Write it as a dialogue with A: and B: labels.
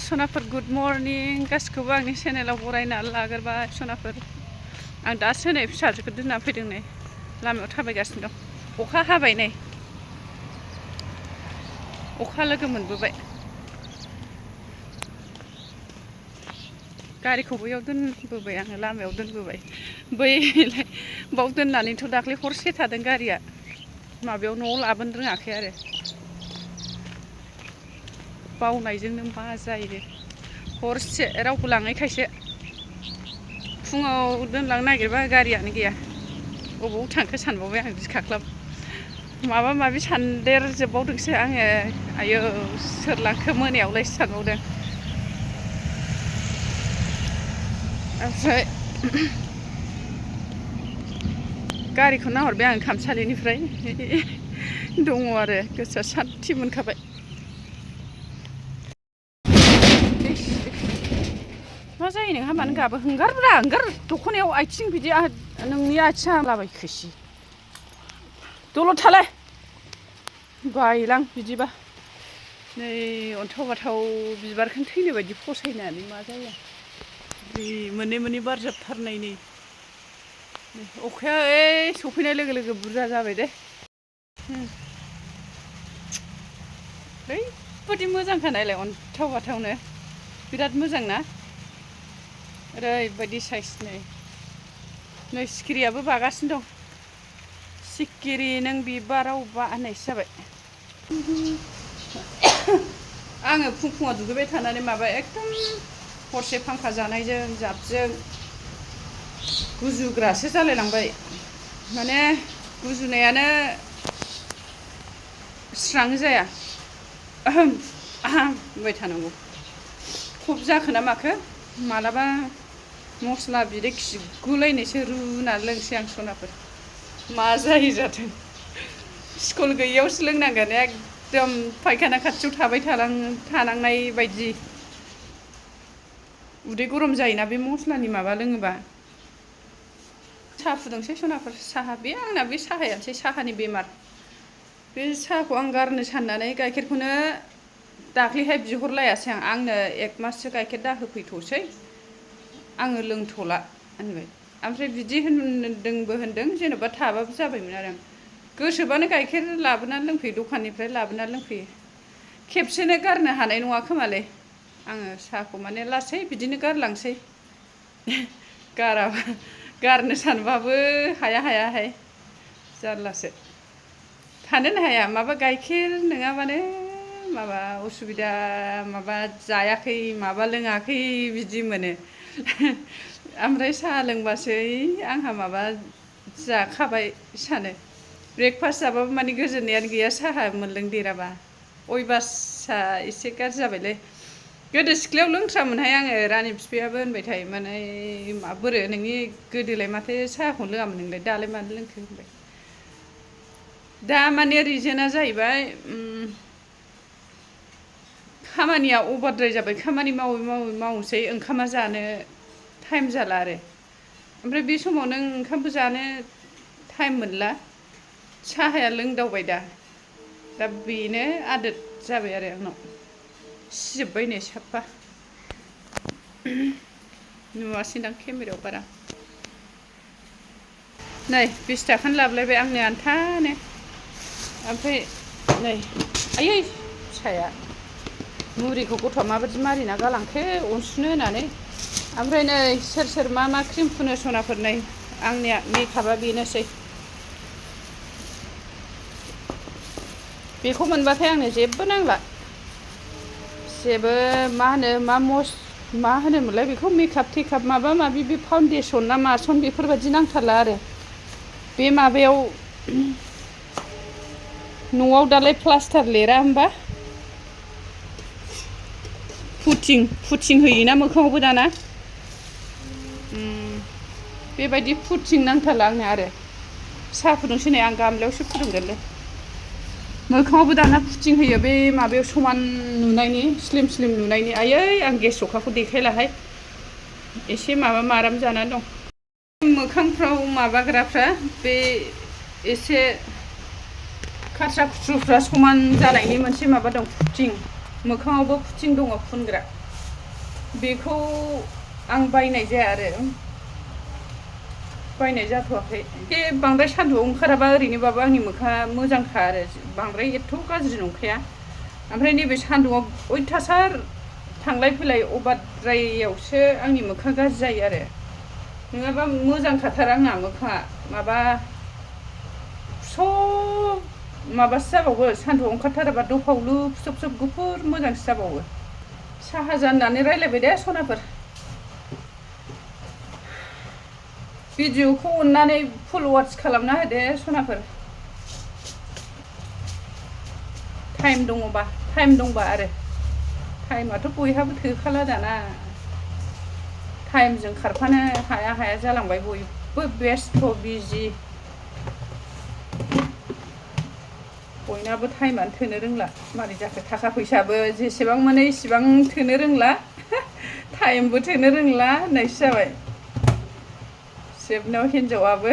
A: सनाफोर good morning गासिखौबो आंनि चेनेलाव बरायना लाग्रोबाय सनाफोर आं दासो नै फिसाजोखौ दोनना फैदों नै लामायाव थाबायगासिनो दं अखा हाबाय नै अखा लोगो मोनबोबाय गारिखौ बैयाव दोनबोबाय आङो लामायाव दोनबोबाय बैलाय बाव दोननानैथ' दाख्लै हरसे थादों गारिया माबायाव न'आव लाबोनो रोङाखै आरो बावनायजोंनो मा जायो हरसे रावबो लाङैखायसो फुङाव दोनलांनो नागिरबा गारियानो गैया अबाव थांखो सानबावबाय आं बिखाख्लाब माबा माबि सानदेरजोबबावदोंसो आङो आयौ सोर लांखो मोनायावलायसो सानबावदों ओमफ्राय गारिखौ नाहरबाय आं खामसालिनिफ्राय दङ आरो गोसोआ सान्थि मोनखाबाय मा जायो नोंहा मानो गाबो हंगारब्रा हंगार दख'नायाव आथिं बिदि नोंनि आथिङा लाबायखोसि दलद थालाय बायलां बिदिबा नै अन्थाव बाथाव बिबारखौनो थैनो बायदि फसायनानै मा जाया बे मोननै बारजाबथारनाय नै अखाया सफैनाय लोगो लोगो बुरजा जाबाय दे ओरैबादि मोजांखा नायलाय अन्थाव बाथावनो बिराद मोजां ना ओरैबायदि साइज नै सिखिरियाबो बागासिनो दं सिखिरि नों बिबाराव बा होननायसो जाबाय आङो फुङाव दुगैबाय थानानै माबा एकदम हरसे फांखा जानायजों जाबजों गुजुग्रासो जालायलांबाय माने गुजुनायानो स्रां जाया बुंबाय थानांगौ खब जाखो ना माखो मालाबा मस्ला बिदै खिगुलायनायसो रुनानै लोंसै आं सनाफोर मा जायो जाथों स्कुल गैयियावसो लोंनांगोन एकदम फायखाना खाथियाव थानांनाय बायदि उदै गरम जायोना बे मस्लानि माबा लोङोबा साहा फुदुंसै सनाफोर साहा बे आंना बे साहायानोसै साहानि बेमार बे साहाखौ आं गारनो साननानै गाइखेरखौनो दाख्लैहाय बिहरलायासै आंनो 1 माससो गाइखेर दाहोफैथ'सै आङो लोंथ'ला होनबाय ओमफ्राय बिदि होनदों जेन'बा थाबाबो जाबायमोन आरो आं गोसोबानो गाइखेर लाबोनानै लोंफैयो दखाननिफ्राय लाबोनानै लोंफैयो खेबसेनो गारनो हानाय नङा खोमालै आङो साहाखौ माने लासै बिदिनो गारलांसै गारनो सानबाबो हायाहाय जारलासो थानोनो हाया माबा गाइखेर नङाबानो माबा उसुबिदा माबा जायाखै माबा लोङाखै बिदि मोनो ओमफ्राय साहा लोंबासो आंहा माबा जाखाबाय सानो ब्रेकफास्ट जाबाबो माने गोजोननायानो गैया साहा मोनलोंदेराबा अयभासआ एसे गाज्रि जाबायलै गोदो सिख्लायाव लोंथ्रामोनहाय आङो रानि बिफायाबो होनबाय थायोमोन बोरो नोंनि गोदोलाय माथो साहाखौनो लोङामोन नोंलाय दालाय मानो लोंखो होनबाय दा माने रिजोना जाहैबाय खामानिया अभारद्राय जाबाय खामानि मावसै ओंखामा जानो टाइम जाला आरो ओमफ्राय बे समाव नों ओंखामबो जानो टाइम मोनला साहाया लोंदावबाय दा बेनो आदोद जाबाय आरो आंनाव सिजोब्बाय नै साफा नुवासैदां केमेरायाव बारा नै 20 थाखानि लाबोलायबाय आंनो आन्थानो ओमफ्राय नै आयै फिसाया मुरिखौ गथ'आ माबायदि मारिना गालांखो अनसुनो होनानै ओमफ्राय नै सोर मा क्रिम फुनो सनाफोर नै आंनिया मेकआपआ बेनोसै बेखौ मोनबाथाय आंनो जेबो नांला जेबो मा होनोमोनलाय बेखौ मेकआप टेकआप माबा माबि बे फाउन्डेसन ना मासन बेफोरबायदि नांथारला आरो बे माबायाव न'आव दालाय प्लास्टार लिरा होमबा फुथिं होयोना मोखाङावबो दाना बेबायदि फुथिं नांथारला आंनो आरो साहा फुदुंसै नै आं गामलायावसो फुदुंगोनलै मोखाङावबो दाना फुथिं होयो बे माबायाव समान नुनायनि स्लिम नुनायनि आयै आं गेस जखाखौ देखायलाहाय एसे माराम जानानै दं मोखांफ्राव माबाग्राफ्रा बे एसे खाथ्रा खुथ्रुफ्रा समान जानायनि मोनसे माबा दं फुथिं मोखाङावबो फुथिं दङ फुनग्रा बेखौ आं बायनाय जाया आरो बायनाय जाथ'वाखै बे बांद्राय सान्दुंआव ओंखाराबा ओरैनोबाबो आंनि मोखाङा मोजांखा आरो बांद्राय एथ' गाज्रि नंखाया ओमफ्राय नैबे सान्दुंआव अयथासार थांलाय फैलाय अभारद्रायावसो आंनि मोखाङा गाज्रि जायो आरो नङाबा मोजांखाथार आंना मोखाङा माबा सब माबासो जाबावो सान्दुंआव ओंखारथाराबा दफावलु फिसब फिसब गुफुर मोजांसो जाबावो साहा जाननानै रायज्लायबाय दे सनाफोर भिडिअखौ अननानै फुल वाट्च खालामना होदो सनाफोर टाइम दंबा आरो टाइमाथ' बयहाबो थोखाला दाना टाइमजों खारफानो हाया जालांबाय बयबो बेस्थ' बिजि बयनाबो टाइमानो थोनो रोंला मारै जाखो थाखा फैसाबो जेसेबां मोनो इसेबां थोनो रोंला टाइमबो थोनो रोंला होननायसो जाबाय जेबनाव हिनजावाबो